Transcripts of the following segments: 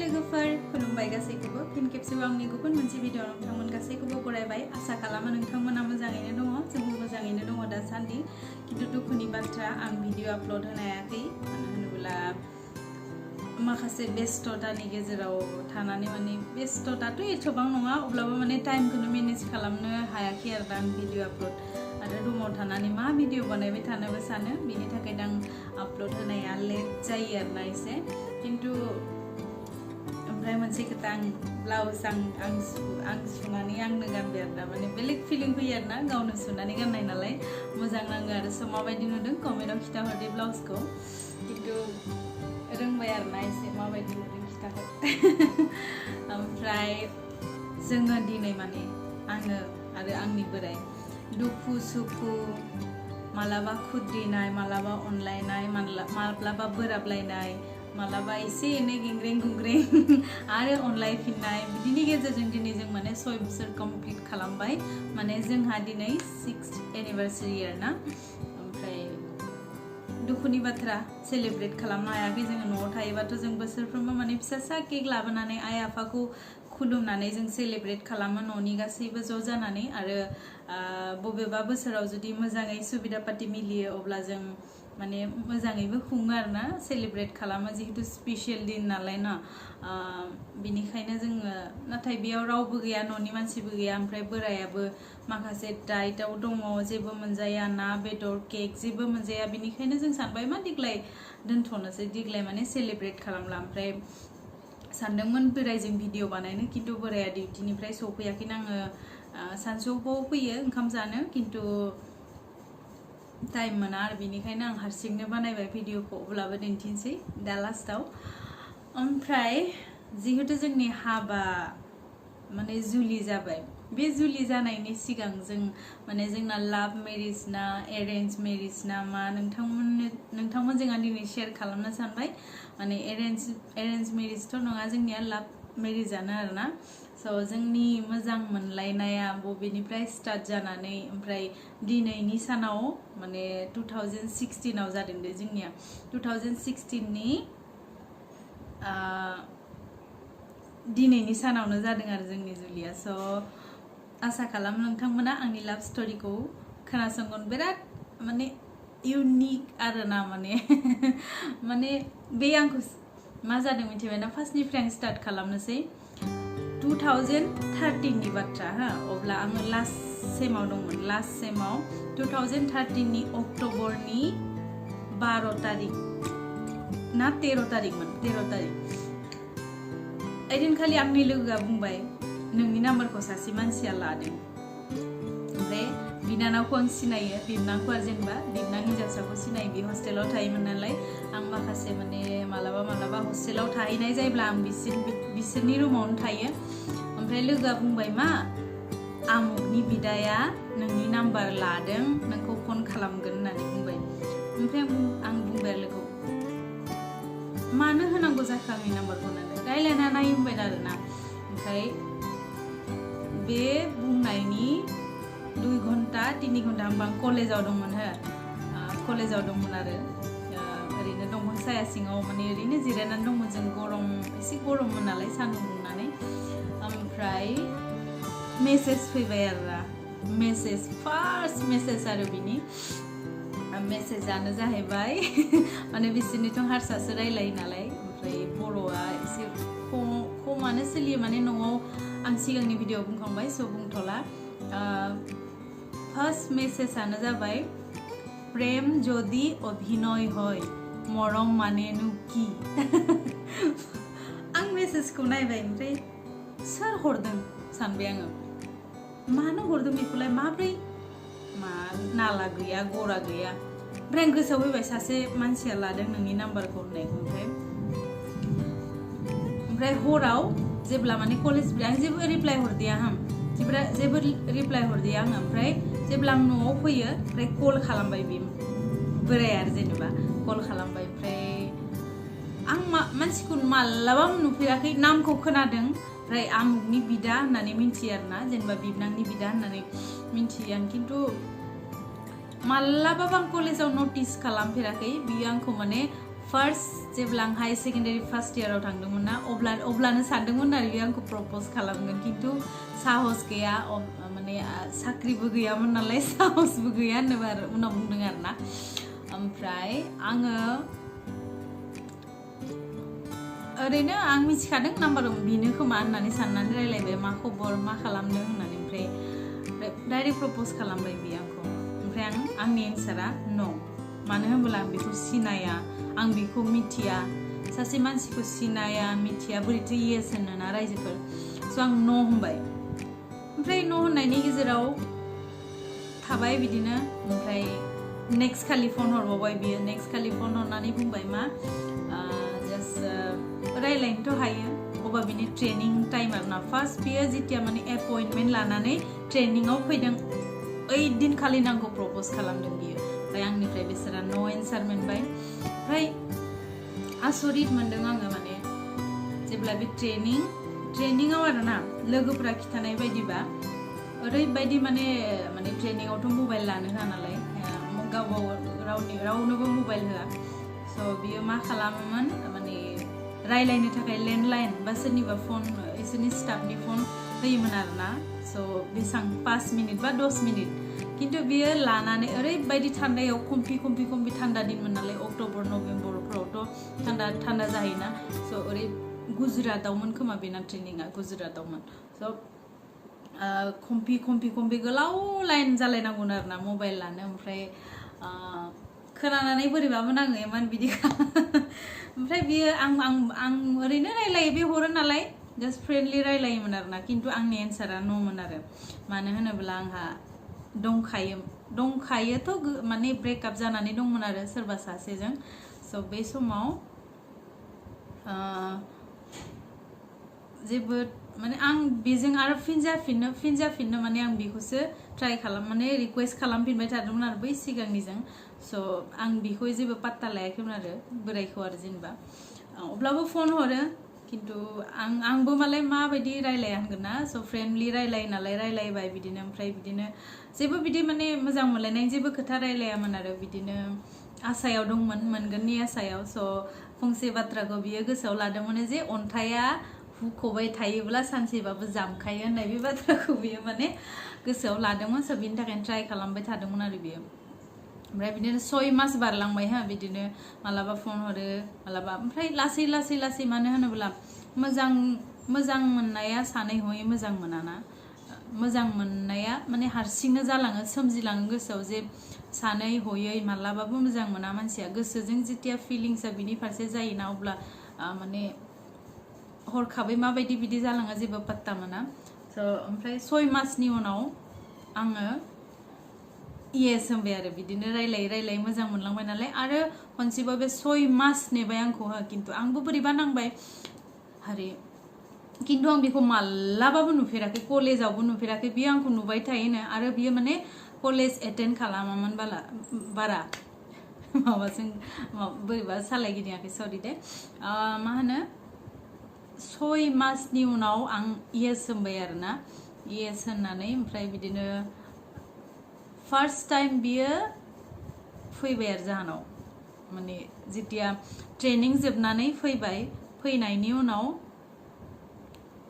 लोगोफोर खुलुमबाय गासैखौबो फिन खेबसेबाव आंनि गुबुन मोनसे भिडिअ नोंथांमोन गासैखौबो बरायबाय आसा खालामो नोंथांमोना मोजाङैनो दङ जोंबो मोजाङैनो दङ दासान्दि किन्तु दुखुनि बाथ्रा आं भिडिअ आपलोड होनो हायाखै मानो होनोब्ला माखासे बेस्ततानि गेजेराव थानानै माने बेस्तताथ' एथबां नङा अब्लाबो माने टाइमखौनो मेनेज खालामनो हायाखै आरो आं भिडिअ आपलोड आरो रुमाव थानानै मा भिडिअ बानायबाय थानोबो सानो बेनि थाखाय आं आपलोड होनाया लेट जायो आरोना एसे किन्तु ओमफ्राय मोनसे खोथा आं ब्लाउज आं सुनानै आंनो गानबाय आरोना माने बेलेग फिलिं फैयो आरोना गावनो सुनानै गाननाय नालाय मोजां नाङो आरो स' माबायदि नुदों कमेन्टआव खिथाहरदे ब्लाउजखौ किन्तु रोंबाय आरोना एसे माबायदि नुदों खिथाहर ओमफ्राय जोङो दिनै माने आङो आरो आंनि बोराय दुखु सुखु मालाबा खुद्रिनाय मालाबा अनलायनाय माब्लाबा बोराबलायनाय मालाबा एसे एनै गेंग्रें गुंग्रें आरो अनलायफिननाय बिदिनि गेजेरजों दिनै जों माने 6 बोसोर कमप्लिट खालामबाय माने जोंहा दिनै 6th एनिभार्सारि आरोना ओमफ्राय दुखुनि बाथ्रा सेलिब्रेट खालामनो हायाखै जोङो न'आव थायोबाथ' जों बोसोरफ्रोमबो माने फिसा केक लाबोनानै आइ आफाखौ खुलुमनानै जों सेलिब्रेट खालामो न'नि गासैबो ज' जानानै आरो बबेबा बोसोराव जुदि मोजाङै सुबिदा पाति मिलियो अब्ला जों माने मोजाङैबो खुङो आरोना सेलिब्रेट खालामो जिहेतु स्पेसियेल दिन नालाय ना बिनिखायनो जोङो नाथाय बेयाव रावबो गैया न'नि मानसिबो गैया ओमफ्राय बोरायाबो माखासे डाइटआव दङ जेबो मोनजाया ना बेदर केक जेबो मोनजाया बिनिखायनो जों सानबाय मा देग्लाय दोनथ'नोसै देग्लाय माने सेलिब्रेट खालामला ओमफ्राय सानदोंमोन बोरायजों भिडिअ बानायनो किन्तु बोराया डिउटिनिफ्राय सफैयाखैनो आङो सानसौआव फैयो ओंखाम जानो किन्तु टाइम मोना आरो बिनिखायनो आं हारसिंनो बानायबाय भिडिअखौ अब्लाबो दिन्थिनोसै दा लास्टाव ओमफ्राय जिहेतु जोंनि हाबा माने जुलि जाबाय बे जुलि जानायनि सिगां जों माने जोंना लाभ मेरिज ना एरेन्ज मेरिज ना मा नोंथांमोन जोंहा दिनै शेयार खालामनो सानबाय माने एरेन्ज मेरिजथ' नङा जोंनिया लाभ मेरिजानो आरोना स' जोंनि मोजां मोनलायनाया बबेनिफ्राय स्टार्ट जानानै ओमफ्राय दिनैनि सानाव माने 2016 आव जादों दे जोंनिया 2016 नि दिनैनि सानावनो जादों आरो जोंनि जुलिया स' आसा खालामो नोंथांमोना आंनि लाभ स्ट'रिखौ खोनासंगोन बिराद माने इउनिक आरोना माने माने बे आंखौ मा जादों मिथिबाय ना फार्स्टनिफ्राय आं स्टार्ट खालामनोसै 2013 नि बाथ्रा हा अब्ला आङो लास्ट सेमाव दंमोन लास्ट सेमाव 2013 नि अक्ट'बरनि 12 तारिख ना 13 तारिखमोन 13 तारिख ओइदिनखालि आंनि लोगोआ बुंबाय नोंनि नाम्बारखौ सासे मानसिया लादों ओमफ्राय बिनानावखौ आं सिनायो बिबनांखौ आरो जेनेबा बिबनां हिन्जावसाखौ सिनायो बे हस्टेलाव थायोमोन नालाय आं माखासे माने मालाबा हस्टेलाव थाहैनाय जायोब्ला आं बिसोरनि रुमावनो थायो ओमफ्राय लोगोआ बुंबाय मा आमुकनि बिदाया नोंनि नाम्बार लादों नोंखौ फन खालामगोन होननानै बुंबाय ओमफ्राय आं बुंबाय लोगोखौ मानो होनांगौ जाखो आंनि नाम्बारखौ होननानै रायलायना नाय बुंबाय आरोना ओमफ्राय बे बुंनायनि 2 घन्टा 3 घन्टा होमबा आं कलेजाव दंमोन कलेजाव दंमोन आरो ओरैनो दंफां साया सिङाव माने ओरैनो जिरायनानै दंमोन जों गरम एसे गरममोन नालाय सान्दुं दुंनानै ओमफ्राय मेसेज फैबाय आरोना मेसेज फार्स्ट मेसेज आरो बिनि मेसेजानो जाहैबाय माने बिसोरनिथ' हारसासो रायलायो नालाय ओमफ्राय बर'आ एसे खमानो सोलियो माने न'आव आं सिगांनि भिडिअ बुंखांबाय स' बुंथ'ला फार्स्ट मेसेजानो जाबाय प्रेम যদি অভিনয় হয় মরম মানেনো কি आं मेसेजखौ नायबाय ओमफ्राय सोर हरदों सानबाय आङो मानो हरदों बेखौलाय माब्रै मा नाला गैया गरा गैया ओमफ्राय आं गोसोआव फैबाय सासे मानसिया लादों नोंनि नाम्बारखौ होननायखौ ओमफ्राय हराव जेब्ला माने कलेज आं जेबो रिप्लाय हरदिया जेबो रिप्लाय हरदिया आङो ओमफ्राय जेब्ला आं न'आव फैयो ओमफ्राय कल खालामबाय बे बोराय आरो जेनेबा कल खालामबाय ओमफ्राय आं मानसिखौ मालाबा नुफेराखै नामखौ खोनादों ओमफ्राय आमुकनि बिदा होननानै मिन्थियो आरोना जेनेबा बिबनांनि बिदा होननानै मिन्थियो आं खिन्थु मालाबाबो आं कलेजाव नटिस खालामफेराखै बियो आंखौ माने फार्स्ट जेब्ला आं हाई सेकेन्डारि फार्स्ट इयाराव थांदोंमोन ना अब्लानो सानदोंमोन आरो बियो आंखौ प्रप'ज खालामगोन खिन्थु साहस गैया माने साख्रिबो गैयामोन नालाय साहसबो गैया होनोबो आरो उनाव बुंदों आरो ना ओमफ्राय आङो ओरैनो आं मिथिखादों नाम्बार बिनो खोमा होननानै साननानै रायलायबाय मा खबर मा खालामदों होननानै ओमफ्राय डाइरेक्ट प्रप'ज खालामबाय बियो आंखौ ओमफ्राय आंनि एन्सारा न' मानो होनोब्ला आं बेखौ सिनाया आं बेखौ मिथिया सासे मानसिखौ सिनाया मिथिया बोरैथो येस होनोना रायजोफोर स' आं न' होनबाय ओमफ्राय न' होननायनि गेजेराव थाबाय बिदिनो ओमफ्राय नेक्स्ट खालि फन हरबावबाय बियो नेक्स्ट खालि फन हरनानै बुंबाय मा रायलायनोथ' हायो अब्ला बिनि ट्रेनिं टाइम आरोना फार्स्ट बियो जेथिया माने एपइन्टमेन्ट लानानै ट्रेनिङाव फैदों ओइ दिनखालिनो आंखौ प्रप'ज खालामदों बियो ओमफ्राय आंनिफ्राय बिसोरा न' एन्सार मोनबाय ओमफ्राय आसरित मोनदों आङो माने जेब्ला बे ट्रेनिङाव आरोना लोगोफोरा खिथानाय बायदिबा ओरैबायदि माने ट्रेनिङावथ' मबाइल लानो होआ नालाय गावबाव रावनोबो मबाइल होआ स' बियो मा खालामोमोन माने रायलायनो थाखाय लेन्डलाइन बा सोरनिबा फन इसोरनि स्टाफनि फन होयोमोन आरोना स' बेसेबां 5 मिनिट बा 10 मिनिट खिन्थु बियो लानानै ओरैबायदि थान्दायाव खम्फि थान्दा दिनमोन नालाय अक्ट'बर नभेम्बरफ्रावथ' थान्दा जायोना स' ओरै गुजरातआवमोन खोमा बेना ट्रेनिङा गुजरातआवमोन स' खम्फि गोलाव लाइन जालायनांगौनो आरोना मबाइल लानो ओमफ्राय खोनानानै बोरैबाबो नाङो इमान बिदि ओमफ्राय बियो आं ओरैनो रायलायो बे हरो नालाय जास्ट फ्रेन्डलि रायलायोमोन आरोना खिन्थु आंनि एन्सारा न'मोन आरो मानो होनोब्ला आंहा दंखायोथ' माने ब्रेकआप जानानै दंमोन आरो सोरबा सासेजों स' बे समाव जेबो माने आं बेजों आरो फिनजाफिननो माने आं बेखौसो ट्राइ माने रिकुवेस्ट खालामफिनबाय थादोंमोन आरो बै सिगांनिजों स' आं बेखौ जेबो पात्ता लायाखैमोन आरो बोरायखौ आरो जेनेबा अब्लाबो फन हरो खिन्थु आंबो मालाय माबायदि रायलाया होनगोन ना स' फ्रेन्डलि रायलायो नालाय रायलायबाय बिदिनो ओमफ्राय बिदिनो जेबो बिदि माने मोजां मोनलायनायनि जेबो खोथा रायलायामोन आरो बिदिनो आसायाव दंमोन मोनगोननि आसायाव स' फंसे बाथ्राखौ बियो गोसोआव लादोंमोन जे अन्थाइया हुख'बाय थायोब्ला सानसेबाबो जामखायो होननाय बे बाथ्राखौ बियो माने गोसोआव लादोंमोन स' बिनि थाखायनो ट्राइ खालामबाय थादोंमोन आरो बियो ओमफ्राय बिदिनो 6 मास बारलांबाय बिदिनो मालाबा फन हरो मालाबा ओमफ्राय लासै मानो होनोब्ला मोजां मोननाया सानै हयै मोजां मोनाना मोजां मोननाया माने हारसिंनो जालाङो सोमजिलाङो गोसोआव जे सानै हयै मालाबाबो मोजां मोना मानसिया गोसोजों जेतिया फिलिंसआ बिनि फारसे जायोना अब्ला माने हरखाबै माबायदि बिदि जालाङो जेबो पात्ता मोना स' ओमफ्राय 6 मासनि उनाव आङो येस होनबाय आरो बिदिनो रायलायै मोजां मोनलांबाय नालाय आरो खनसेबा बे 6 मास नेबाय आंखौ खिन्थु आंबो बोरैबा नांबाय हारे खिन्थु आं बेखौ मालाबाबो नुफेराखै कलेजावबो नुफेराखै बियो आंखौ नुबाय थायोनो आरो बियो माने कलेज एटेन्ड खालामामोन बारा माबाजों बोरैबा सालायगिदिङाखै सरि दे मा होनो 6 मासनि उनाव आं येस होनबाय आरोना येस होननानै ओमफ्राय बिदिनो फार्स्ट टाइम बियो फैबाय आरो जाहानाव माने जेतिया ट्रेनिं जोबनानै फैनायनि उनाव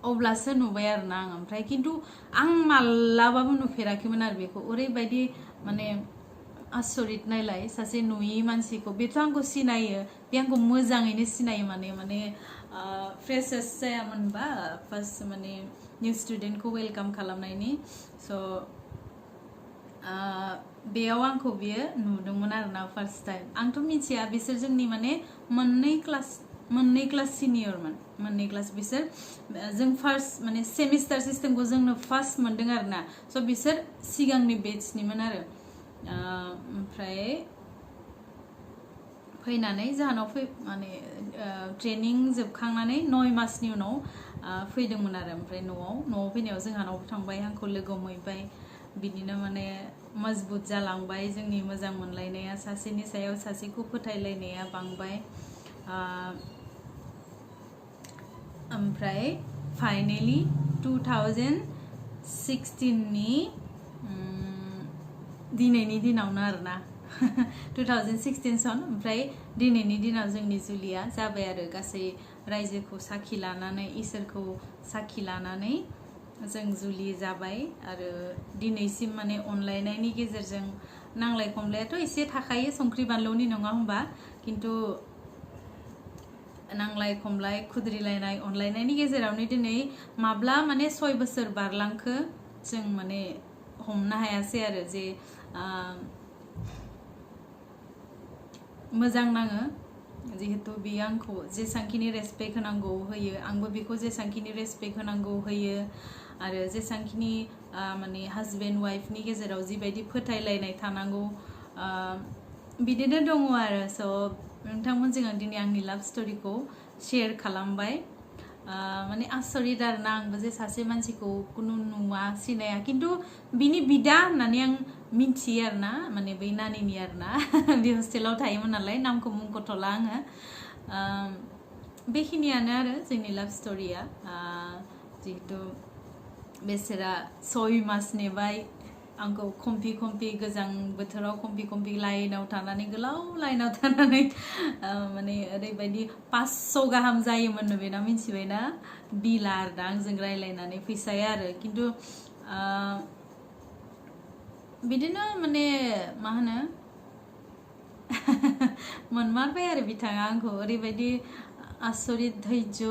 अब्लासो नुबाय आरोना आं ओमफ्राय खिन्थु आं मालाबाबो नुफेराखैमोन आरो बेखौ ओरैबायदि माने आसरित नायलाय सासे नुयि मानसिखौ बेथ' आंखौ सिनायो बे आंखौ मोजाङैनो सिनायो माने फ्रेशार्स जायामोनबा फार्स्ट माने निउ स्टुडेन्टखौ वेलकाम खालामनायनि स' बेयाव आंखौ बियो नुदोंमोन आरोना फार्स्ट टाइम आंथ' मिथिया बिसोर जोंनि माने मोननै क्लास सिनियरमोन मोननै क्लास बिसोर जों फार्स्ट माने सेमिस्टार सिस्टेमखौ जोंनो फार्स्ट मोनदों आरोना स' बिसोर सिगांनि बेचनिमोन आरो ओमफ्राय फैनानै जाहानाव माने ट्रेनिं जोबखांनानै 9 मासनि उनाव फैदोंमोन आरो ओमफ्राय न'आव फैनायाव जोंहानावबो थांबाय आंखौ लोगो हमहैबाय बिदिनो माने मजबुत जालांबाय जोंनि मोजां मोनलायनाया सासेनि सायाव सासेखौ फोथायलायनाया बांबाय ओमफ्राय फाइनेलि 2016 नि दिनैनि दिनावनो आरोना 2016 सन ओमफ्राय दिनैनि दिनाव जोंनि जुलिया जाबाय आरो गासै रायजोखौ साखि लानानै इसोरखौ साखि लानानै जों जुलि जाबाय आरो दिनैसिम माने अनलायनायनि गेजेरजों नांलाय खमलायाथ' एसे थाखायो संख्रि बानलुनि नङा होमबा खिन्थु नांलाय खमलाय खुद्रिलायनाय अनलायनायनि गेजेरावनो दिनै माब्ला माने 6 बोसोर बारलांखो जों माने हमनो हायासै आरो जे मोजां नाङो जिहेतु बियो आंखौ जेसांखिनि रेसपेक्ट होनांगौ होयो आंबो बिखौ जेसांखिनि रेसपेक्ट होनांगौ होयो आरो जेसांखिनि माने हाजबेन्ड वाइफनि गेजेराव जिबायदि फोथायलायनाय थानांगौ बिदिनो दङ आरो स' नोंथांमोनजों आं दिनै आंनि लाभ स्ट'रिखौ शेयार खालामबाय माने आसरित आरोना आंबो जे सासे मानसिखौ कुनु नुवा सिनाया खिन्थु बिनि बिदा होननानै आं मिन्थियो आरोना माने बै नानिनि आरोना बे हस्टेलाव थायोमोन नालाय नामखौ मुंख'थ'ला आङो बेखिनियानो आरो जोंनि लाभ स्ट'रिया जिहेतु बेसोरा 6 मास नेबाय आंखौ खम्फि खम्फि गोजां बोथोराव खम्फि खम्फि लाइनाव थानानै गोलाव लाइनाव थानानै माने ओरैबायदि 500 गाहाम जायोमोननो बेना मिन्थिबायना बिला आरोना आंजों रायलायनानै फैसाया आरो खिन्थु बिदिनो माने मा होनो मोनमारबाय आरो बिथाङा आंखौ ओरैबायदि आसरित धैर्य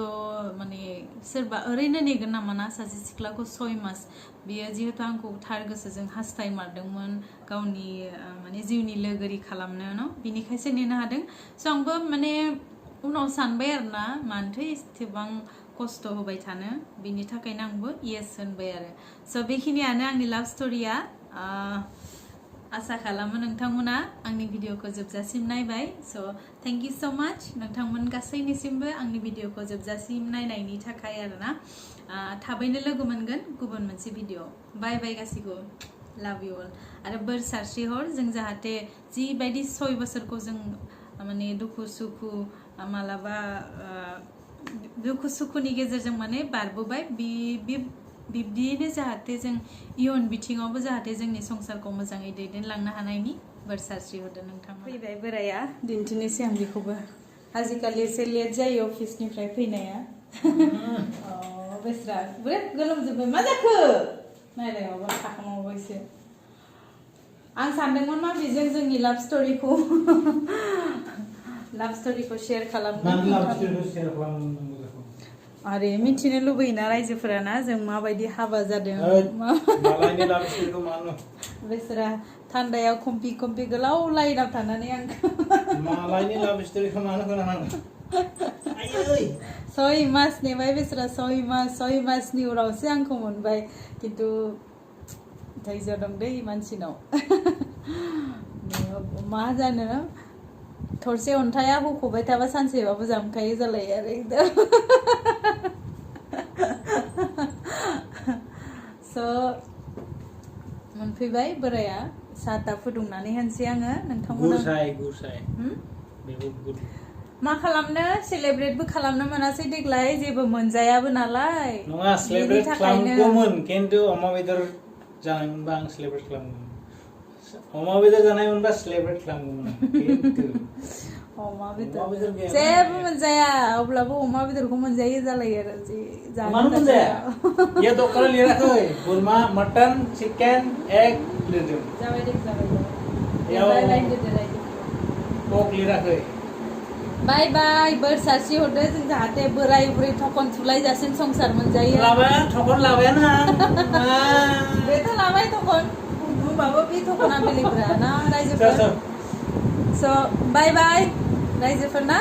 माने सोरबा ओरैनो नेगोन नामा ना सासे सिख्लाखौ 6 मास बियो जिहेतु आंखौ थार गोसोजों हास्थायमारदोंमोन गावनि माने जिउनि लोगोरि खालामनो न बिनिखायसो नेनो हादों स' आंबो माने उनाव सानबाय आरोना मानोथो एसेबां खस्थ' होबाय थानो बिनि थाखायनो आंबो येस होनबाय आरो स' बेखिनियानो आंनि लाभ स्ट'रिया आसा खालामो नोंथांमोना आंनि भिडिअखौ जोबजासिम नायबाय स' थेंक इउ स' माच नोंथांमोन गासैनिसिमबो आंनि भिडिअखौ जोबजासिम नायनायनि थाखाय आरोना थाबैनो लोगो मोनगोन गुबुन मोनसे भिडिअ बाय बाय गासिबो लाभ इउ अल आरो बोर सारस्रिहर जों जाहाथे जिबायदि 6 बोसोरखौ जों माने दुखु सुखु मालाबा दुखु सुखुनि गेजेरजों माने बारबोबाय बिब्दियैनो जाहाथे जों इयुन बिथिङावबो जाहाथे जोंनि संसारखौ मोजाङै दैदेनलांनो हानायनि बोर सारस्रिहरदो नोंथां फैबाय बोराया दिन्थिनोसै आं बेखौबो आजिखालि एसे लेट जायो अफिसनिफ्राय फैनाया बेस्रा बिराद गोलोमजोब्बाय मा जाखो नायलाय माबा थाखोमाबायसो आं सानदोंमोन मा बेजों जोंनि लाभ स्ट'रिखौ शेयार खालामनो आरे मिथिनो लुबैयोना रायजोफोराना जों माबायदि हाबा जादों बेसरा थान्दायाव खम्फि खम्फि गोलाव लाइनाव थानानै आं मालायनि लाभ स्ट'रिखौ मानो खोनानांगौ 6 मास नेबाय बेसरा 6 मासनि उनावसो आंखौ मोनबाय खिन्थु धैर्य दं दै मानसिनाव मा जानो थरसे अन्थाया हुख'बाय थाबा सानसेबाबो जामखायो जालायो आरो एकदम स' मोनफैबाय बोराया साहा फुदुंनानै होनसै आङो नोंथांमोना मा खालामनो सेलेब्रेटबो खालामनो मोनासै देग्लाय जेबो मोनजायाबो नालाय नङा सेलेब्रेट खालामगौमोन खिन्थु अमा बेदर जानायमोनबा आं सेलेब्रेट खालामगौमोन अमा बेदर जानायमोनबा सेलेब्रेट खालामगौमोन खिन्थु अमा बेदर जेबो मोनजाया अब्लाबो अमा बेदरखौ मोनजायो जालायो आरो जे मानो मोनजाया ये दखान लिराखै बोरमा मटन चिकेन एग लिरदों जाबाय पक लिराखै बाय बाय बोर सारस्रि हरदो जों जाहाथे बोराय बुरै थखन थुलायजासिम संसार मोनजायो थखन लाबायानो बेथ' लाबाय थखन होमबाबो बे थखना बेलेगफोरा ना रायजोफोर स' बाय बाय रायजोफोरना